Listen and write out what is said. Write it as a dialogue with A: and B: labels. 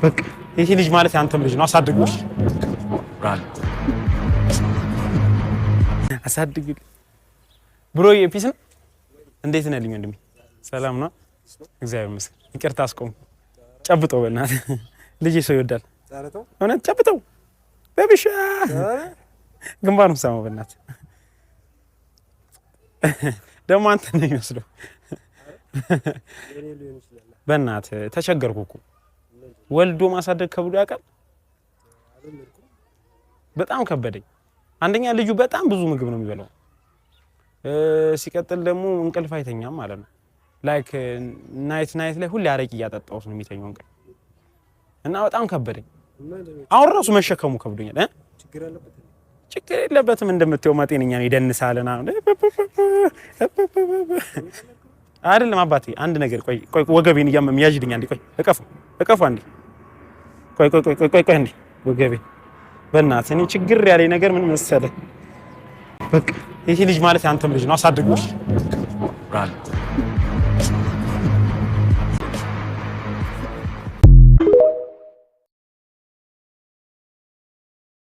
A: በቃ ይሄ ልጅ ማለት ያንተም ልጅ ነው። አሳድጉ፣
B: Run.
A: አሳድጉ። Bro፣ peace ነው። እንዴት ነህ ልኝ ወንድሜ? ሰላም ነው? እግዚአብሔር ይመስገን። ይቅርታ አስቆም። ጨብጠው በእናትህ፣ ልጄ ሰው ይወዳል። እውነት ጨብጠው በብሻ ግንባሩን ሳመው በእናትህ። ደግሞ አንተ ነው የሚመስለው። በእናትህ ተቸገርኩ እኮ። ወልዶ ማሳደግ ከብዶ ያውቃል። በጣም ከበደኝ። አንደኛ ልጁ በጣም ብዙ ምግብ ነው የሚበላው። ሲቀጥል ደግሞ እንቅልፍ አይተኛም ማለት ነው። Like night night ላይ ሁሌ አረቂ እያጠጣሁት ነው የሚተኛው እንቅልፍ፣ እና በጣም ከበደኝ። አሁን ራሱ መሸከሙ ከብዶኛል። ችግር የለበትም፣ እንደምታየው ጤነኛ ነው። ይደንሳልና አይደለም አባቴ። አንድ ነገር፣ ቆይ ቆይ፣ ወገቤን እያመመኝ ያዥልኝ አንዴ። ቆይ እቀፉ እቀፉ አንዴ። ቆይ ቆይ ቆይ ቆይ ቆይ አንዴ፣ ወገቤ በእናትህ። እኔ ችግር ያለኝ ነገር ምን መሰለህ? በቃ ይሄ ልጅ ማለት ያንተም ልጅ ነው። አሳድጉ።
B: Run.